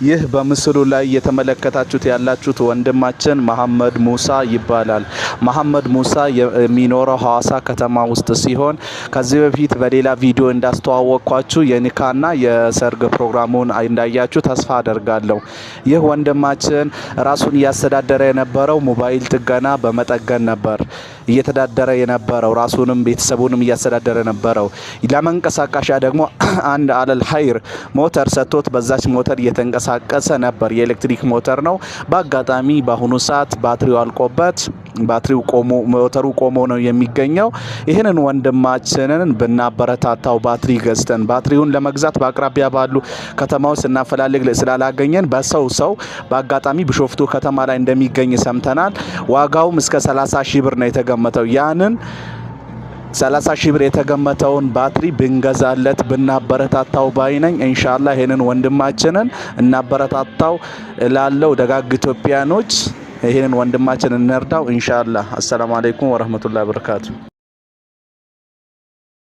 ይህ በምስሉ ላይ እየተመለከታችሁት ያላችሁት ወንድማችን መሐመድ ሙሳ ይባላል። መሐመድ ሙሳ የሚኖረው ሐዋሳ ከተማ ውስጥ ሲሆን ከዚህ በፊት በሌላ ቪዲዮ እንዳስተዋወቅኳችሁ የኒካና የሰርግ ፕሮግራሙን እንዳያችሁ ተስፋ አደርጋለሁ። ይህ ወንድማችን ራሱን እያስተዳደረ የነበረው ሞባይል ጥገና በመጠገን ነበር እየተዳደረ የነበረው፣ ራሱንም ቤተሰቡንም እያስተዳደረ ነበረው። ለመንቀሳቀሻ ደግሞ አንድ አለል ሀይር ሞተር ሰጥቶት በዛች ሞተር እየተንቀሳቀሰ ነበር። የኤሌክትሪክ ሞተር ነው። በአጋጣሚ በአሁኑ ሰዓት ባትሪው አልቆበት ባትሪው ቆሞ ሞተሩ ቆሞ ነው የሚገኘው። ይህንን ወንድማችንን ብናበረታታው ባትሪ ገዝተን፣ ባትሪውን ለመግዛት በአቅራቢያ ባሉ ከተማዎች ስናፈላልግ ስላላገኘን በሰው ሰው በአጋጣሚ ቢሾፍቱ ከተማ ላይ እንደሚገኝ ሰምተናል። ዋጋውም እስከ 30 ሺህ ብር ነው የተገመተው። ያንን 30 ሺህ ብር የተገመተውን ባትሪ ብንገዛለት ብናበረታታው ባይ ነኝ። ኢንሻአላህ ይህንን ወንድማችንን እናበረታታው እላለው። ደጋግ ኢትዮጵያኖች ይህንን ወንድማችን እንርዳው ኢንሻአላህ። አሰላሙ አለይኩም ወረህመቱላሂ ወበረካቱ።